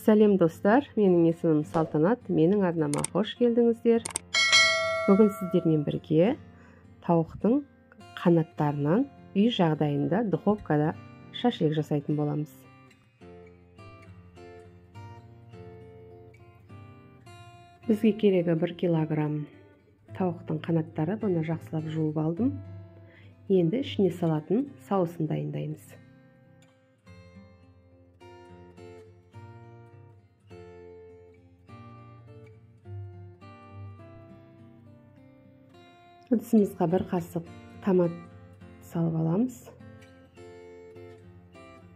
Сәлем достар, менің есімім Салтанат, менің арнама қош келдіңіздер. Бүгін сіздермен бірге тауықтың қанаттарынан үй жағдайында духовкада шашлик жасайтын боламыз. Бізге керегі 1 килограмм тауықтың қанаттары, бұны жақсылап жуып алдым. Енді ішіне салатын соусын дайындаймыз. Ыдысымызға 1 қасық томат салып аламыз.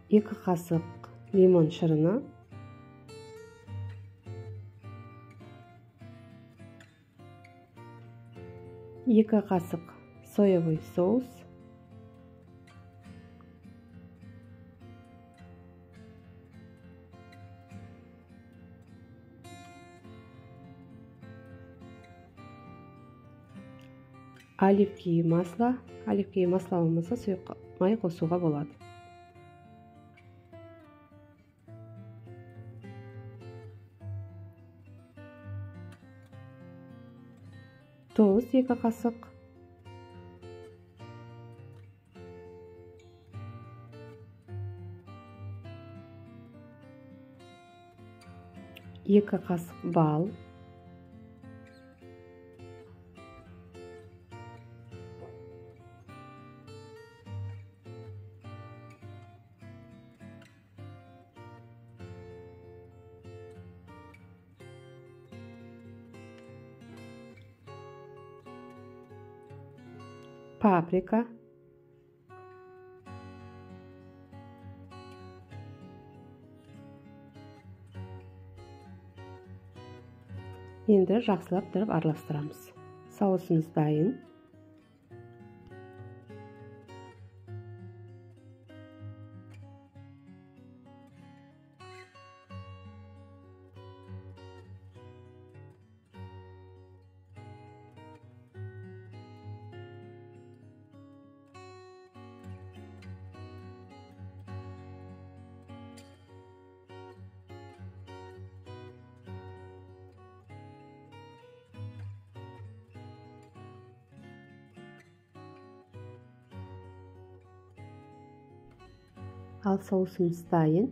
2 қасық лимон шырыны. 2 қасық соевый соус. 'Оливковое масло, оливковое масло болмаса сұйық май қосуға болады. Тұз 2 қасық. 2 қасық бал. 'Паприка. Енді жақсылап тұрып араластырамыз. Соусымыз дайын. Ал соусымыз дайын.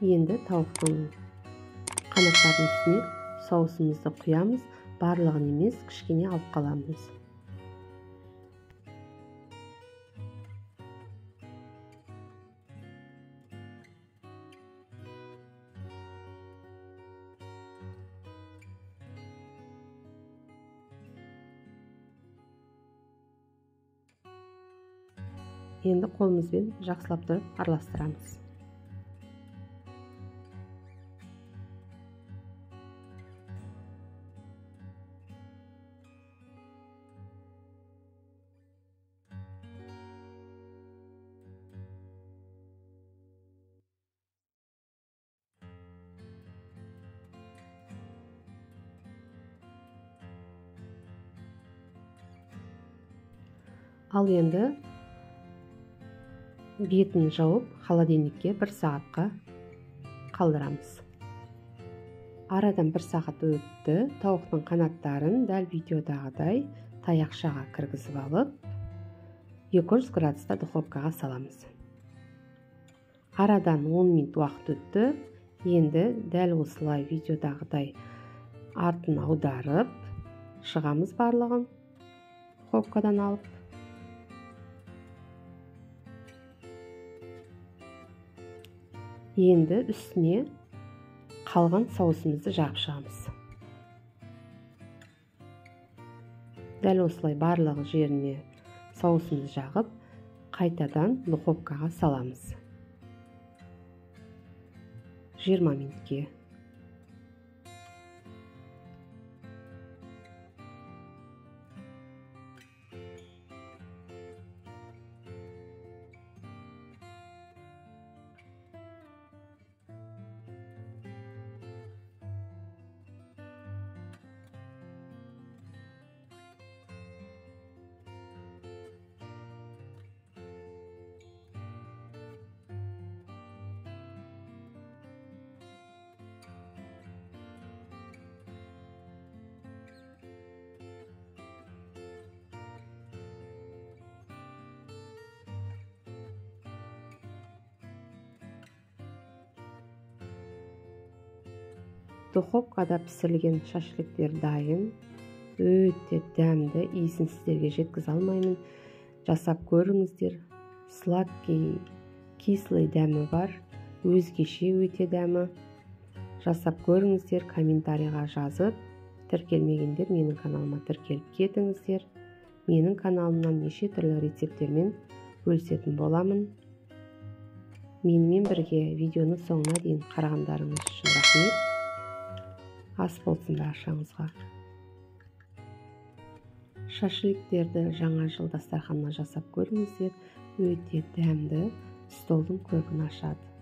Енді тауықтың қанаттарының үстіне соусымызды құямыз. Барлығын емес, кішкене алып қаламыз. Енді қолымызбен жақсылап тұрып араластырамыз. Ал енді бетін жауып, холодильникке 1 сағатқа қалдырамыз. Арадан 1 сағат өтті. Тауықтың қанаттарын дәл видеодағыдай таяқшаға кіргізіп алып, 200 градуста духовкаға саламыз. Арадан 10 минут уақыт өтті. Енді дәл осылай видеодағыдай артын аударып шығамыз барлығын духовкадан алып. Енді үстіне қалған соусымызды жағып шығамыз. Дәл осылай барлығы жеріне соусымызды жағып, қайтадан духовкаға саламыз. 20 минутке. Духовкада пісірілген шашликтер дайын. Өте дәмді, иісін сіздерге жеткізе алмаймын. Жасап көріңіздер. Сладкий, кислый дәмі бар, өзгеше өте дәмі. Жасап көріңіздер, комментарийға жазып, тіркелмегендер менің каналыма тіркеліп кетіңіздер. Менің каналымнан неше түрлі рецепттермен бөлісетін боламын. Менімен бірге видеоны соңына дейін қарағандарыңыз үшін рахмет. Ас болсын баршаңызға. Шашликтерді жаңа жыл дастарханына жасап көріңіздер. Өте дәмді, столдың көркін ашады.